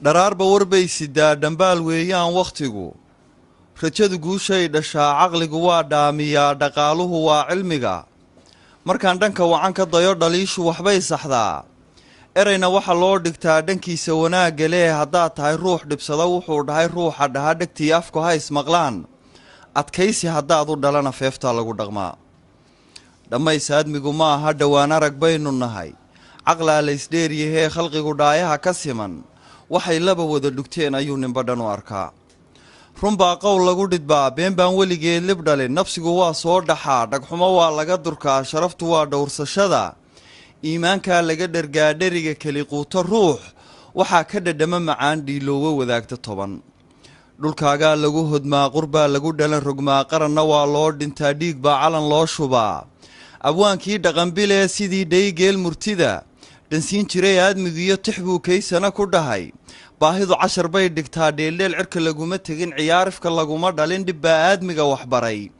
Dharaarba warbay sidaa, dhambaal weeyaan wakhtigu. Rajadu guushay dhashaa, caqligu waa dhaamiyaa, dhaqaaluhu waa cilmiga. Markaan dhanka wacan ka dayo, dhaliishu waxbay saxdaa. Erayna waxa loo dhigtaa dhankiisa wanaagga leh. Haddaad tahay ruux dhibsada wuxuu dhahay ruuxa dhaha, dhegtii afku ha ismaqlaan. Adkaysi haddaad u dhalana, feeftaa lagu dhaqmaa. Dhammays aadmigu ma aha, dhowaan arag baynu nahay. Caqlaa laysdheeryahee, khalqigu dhaayaha ka siman. Waxay laba wada dhugteen ayuu ninba dhan u arkaa. Runbaa qowl lagu dhidbaa, been baan weligeed lib dhalin. Nafsigu waa soo dhaxaa, dhagxumo waa laga durkaa. Sharaftu waa dhowrsashada, iimaankaa laga dhergaa. Dheriga keli quuto ruux waxaa ka dhadhamo macaan dhiiloowo wadaagta 10. Dhulkaagaa lagu hodmaa, qurbaa lagu dhalan rogmaa, qaranna waa loo dhintaa, dhiig baa calan loo shubaa. Abwaankii dhaqanbilee sidii dhaygeel murtida dhansiin jiray aadmigiyo tix buu kaysana ku dhahay: Baahidu cashar bay dhigtaa, dheeldheel cirka laguma tegin, ciyaarifka laguma dhalin, dhib baa aadmiga waxbaray.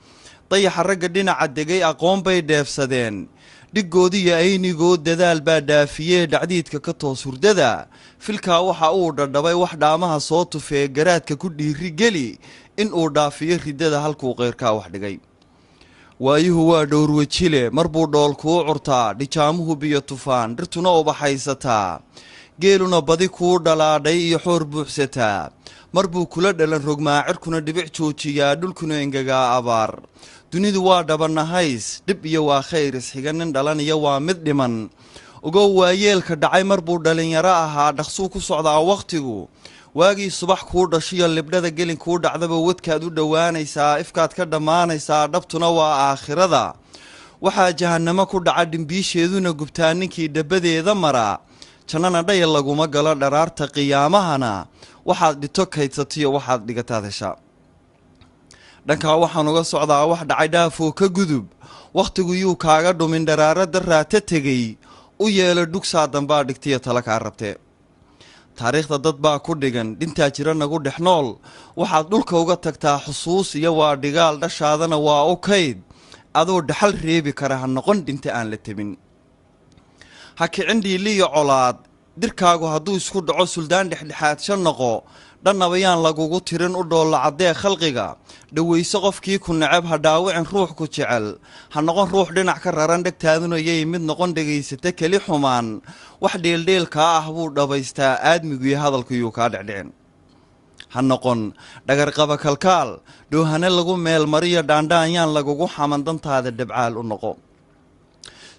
Dayaxa ragga dhinaca degay aqoon bay dheefsadeen, dhiggoodiyo aynigood dadaal baa dhaafiyee. Dhacdiidka ka toos hurdada, filkaa waxa uu dhadhabay wax dhaamaha soo tufee. Garaadka ku dhiiri geli in uu dhaafiyo riddada halkuu qeyrkaa wax dhigay. Waayuhu waa dhowrwejile, mar buu dhool kuu curtaa, dhijaamuhu biyo tufaan, dhirtuna ubaxaysataa, geeluna badi kuu dhalaadhay iyo xoor buuxsataa. Mar buu kula dhalan rogmaa, cirkuna dhibic joojiyaa, dhulkuna engegaa abaar. Dunidu waa dhabanahays, dhib iyo waa khayr isxiga, nin dhalanaya waa mid dhiman. Ogow, waayeelka dhacay mar buu dhallinyaro ahaa. Dhaqsuu ku socdaa wakhtigu. Waagii subax kuu dhashiyo libdhada gelin kuu dhacdaba, wadkaad u dhowaanaysaa, ifkaad ka dhammaanaysaa. Dhabtuna waa aakhirada. Waxaa jahannamo ku dhaca, dhimbiisheeduna gubtaa ninkii dhabadeeda maraa. Jannana dhayal laguma galo. Dharaarta qiyaamahana waxaad dhito kaydsatiyo waxaad dhigataad heshaa. Dhankaa waxaan uga socdaa wax dhacay dhaafoo ka gudub. Wakhtigu yuu kaaga dhumin dharaaro daraata tegey. U yeelo dhugsaa dambaa dhigtiyo tala kaa rabtee. Taariikhda dad baa ku dhigan, dhintaa jira nagu dhex nool. Waxaad dhulka uga tagtaa xusuus iyo waa dhigaal, dhashaadana waa u kayd. Adoo dhaxal reebi kara ha noqon dhinta aan la tebin. Ha kicin dhiiliyo colaad, dirkaagu hadduu isku dhaco suldaan dhexdhexaadsha noqo. Dhannaba yaan lagugu tirin, u dhoolla caddee khalqiga. Dhowayso qofkii ku neceb, ha dhaawicin ruux ku jecel. Ha noqon ruux dhinac ka raran, dhegtaaduna yay mid noqon dhegaysata keli xumaan. Wax dheeldheelkaa ah buu dhabaystaa aadmiguiyo hadalkuyuu kaa dhecdhicin. Ha noqon dhagarqaba kalkaal, dhoohane lagu meelmariyo, dhaandhaan yaan lagugu xaman. Dantaada dhabcaal u noqo.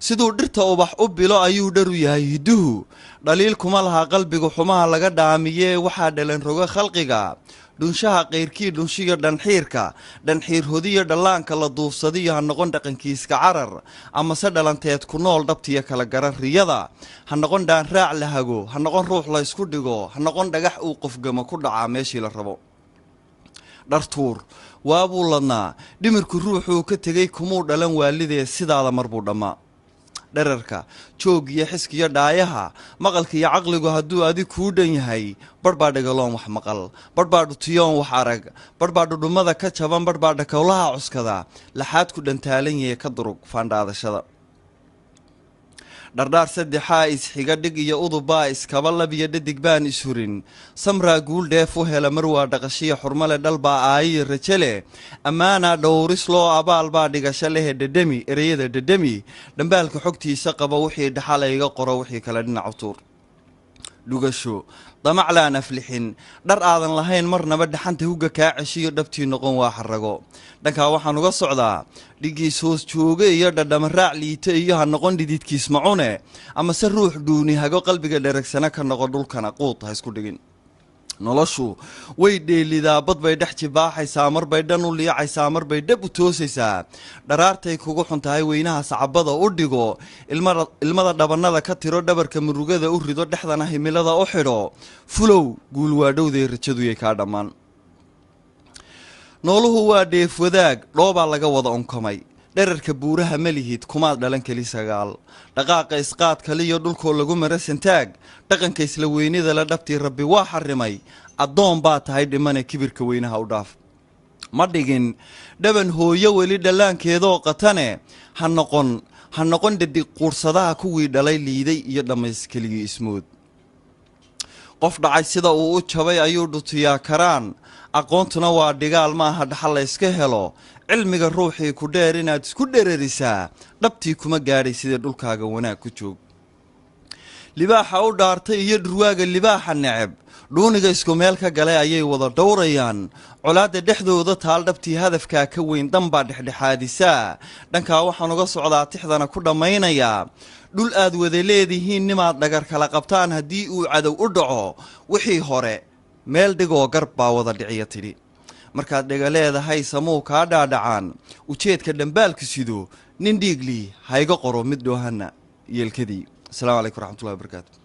Siduu dhirta ubax u bilo ayuu dharu yahay hidduhu. Dhaliil kuma laha qalbigu xumaha laga dhaamiyee. Waxaa dhalan rogo khalqiga, dhunshaha qayrkii dhunshiyo dhanxiirka, dhanxiir hodiyo dhallaanka la duufsadiyo. Ha noqon dhaqankiiska carar amase dhalanteed ku nool, dhabtiyo kala gara riyada. Ha noqon dhaanraac la hago, ha noqon ruux la ysku dhigo, ha noqon dhagax uu qofgamo ku dhacaa meeshii la rabo. Dhartuur waabuu ladnaa, dhimirku ruuxuu ka tegey kumuu dhalan waalidee, sidaada mar buu dhammaa. Dherarka joog iyo xiskiyo dhaayaha, maqalka iyo caqligu hadduu adig kuu dhan yahay, barh baa dhagaloon wax maqal, barh baa dhutiyoon wax arag, barh baa dhudhummada ka jaban, barh baa dhakowlaha cuskada, laxaad ku dhantaalan yahe. Ka durug faandhaadashada. Dhardhaar saddexaa isxiga, dhig iyo udubbaa iskaba, labiyo dhadig baan ishurin. Samraa guul dheef u hela, mar waa dhaqashiya xurmale, dhalbaa aayiyo raje leh, ammaanaa dhowris loo, abaal baa dhigasho lehe. Dhedhemi ereyada, dhedhemi dhambaalka xogtiisa qaba. Wixii dhaxal iga qoro, wixii kale dhinacu tuur. Dhugasho damaclaan aflixin, dhar aadan lahayn marnaba dhaxanta hugga kaa ceshiyo, dhabtii noqon waa xarago. Dhankaa waxaan uga socdaa dhigiis hoos jooge iyo dhadhama raac liita iyo ha noqon dhididkiis macune amase ruux dhuuni hago. Qalbiga dheragsana ka noqo, dhulkana quud ha isku dhigin. Noloshu way dheelidaa, bad bay dhex jibaaxaysaa, marbay dhan u liicaysaa, marbay dhab u toosaysaa. Dharaartay kugu xun tahay weynaha sacabada u dhigo, ilmada dhabannada ka tiro, dhabarka murugada u rido, dhexdana himilada u xidho. Fulow, guul waa dhowday, rajaduyay kaa dhammaan. Nooluhu waa dheef wadaag, dhoobaa laga wada unkamay. Dherarka buuraha ma lihid, kumaad dhalan keli sagaal. Dhaqaaqa isqaad kaliyo dhulkoo lagu mara santaag, dhaqanka isla weynida la dhabtii Rabbi waa xarimay. Addoon baa tahay dhimane, kibirka weynaha u dhaaf. Ma dhigin dhaban hooyo weli dhallaankeedoo qatane. Ha noqon, ha noqon dhadig quursadaha kuwii dhalay liiday iyo dhammays keligii ismood. Qof dhacay sida uu u jabay ayuu dhutiyaa karaan. Aqoontuna waa dhigaal, maaha dhaxal la yska helo. Cilmiga ruuxii ku dheer inaad isku dhererisaa dhabtii kuma gaadhay sidee dhulkaaga wanaag ku joog. Libaaxa u dhaartay iyo dhurwaaga libaaxa neceb dhuuniga isku meel ka galay ayay wada dhowrayaan. Colaadda dhexdooda taal dhabtii hadafkaa ka weyn danbaa dhexdhexaadisaa. Dhankaa waxaan uga socdaa, tixdana ku dhammaynayaa, dhul aad wada leedihiin nimaad dhagar kala qabtaan haddii uu cadow u dhaco, wixii hore meel dhigoo gar baa wada dhiciya tidhi. Markaad dhega leedahay samuu kaa dhaadhacaan ujeedka dhambaalku sido, nin dhiiglii hayga qoro mid dhoohana yeelkadii. Asalaamu calaykum waraxmatullahi wabarakaatu.